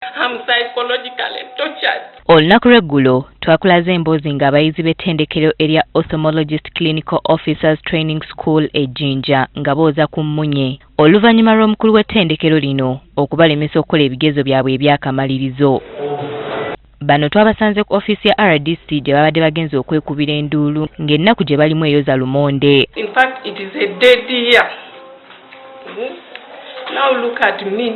I'm psychologically tortured. Olunaku lw'eggulo twakulaze emboozi ng'abayizi b'ettendekero erya Ophthalmologist Clinical Officers Training School e Jinja nga booza ku mmunye oluvannyuma lw'omukulu w'ettendekero lino okubalemesa okukola ebigezo byabwe eby'akamalirizo. Bano twabasanze ku ofiisi ya RDC gye babadde bagenze okwekubira enduulu ng'ennaku gye balimu eyoza lumonde. In fact, it is a dead year. Now look at me.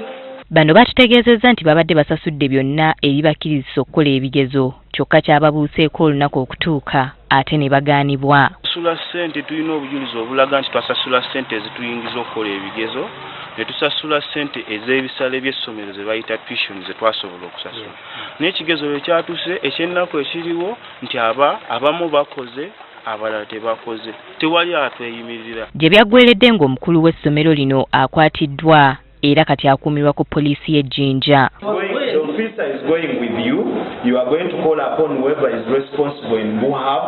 Bano batutegeezezza nti babadde basasudde byonna ebibakkirizisa okukola ebigezo kyokka kyababuuseeko olunaku okutuuka ate ne bagaanibwa. Tusasula ssente, tulina obujulizi obulaga nti twasasula ssente ezituyingiza okukola ebigezo, ne tusasula ssente ez'ebisale by'essomero ze bayita tuition ze twasobola okusasula, naye ekigezo bwe kyatuuse, ekyennaku ekiriwo nti aba abamu bakoze, abalala tebakoze, tewali atweyimirira. Gye byaggweredde ng'omukulu w'essomero lino akwatiddwa era kati akuumirwa ku poliisi y'e Jinja. The officer is going with you. You are going to call upon whoever is responsible in Buhab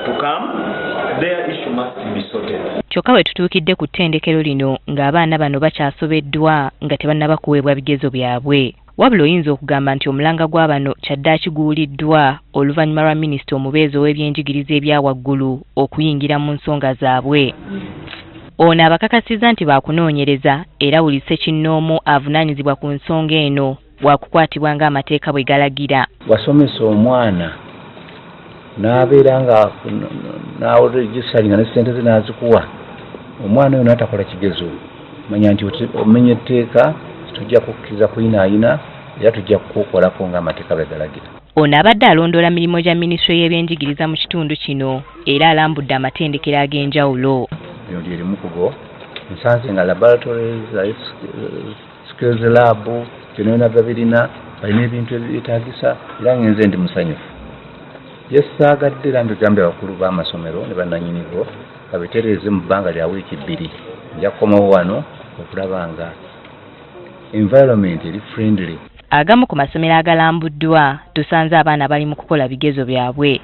to come. Their issue must be sorted. Kyokka bwe tutuukidde ku ttendekero lino ng'abaana bano bakyasobeddwa nga tebannaba kuweebwa bigezo byabwe. Wabula oyinza okugamba nti omulanga gwa bano kyaddaaki guwuliddwa oluvannyuma lwa minisita omubeezi ow'ebyenjigiriza ebya waggulu okuyingira mu nsonga zaabwe. Ono abakakasizza nti baakunoonyereza era buli ssekinnoomu avunaanyizibwa ku nsonga eno bwakukwatibwa ng'amateeka bwe galagira. Wasomesa omwana n'abeera nga n'aregisteringa ne ssente ze n'azikuwa, omwana oyo n'atakola kigezo, manya nti omenya etteeka. Tujja kukkiriza kuyinaayina era tujja kukukolako ng'amateeka bwe galagira. Ono abadde alondoola mirimu gya minisitule y'ebyenjigiriza mu kitundu kino era alambudde amatendekero ag'enjawulo. Lino lye limu ku go nsanze nga laboratories, life skills lab, byonna byonna babirina, balina ebintu ebyetaagisa era ngenze ndi musanyufu. Byesaagadde era mbigambye abakulu b'amasomero ne bannanyinigo babitereeze mu bbanga lya wiiki 2. Nja kukomawo wano okulaba nga environment eri friendly. Agamu ku masomero agalambuddwa tusanze abaana bali mu kukola bigezo byabwe.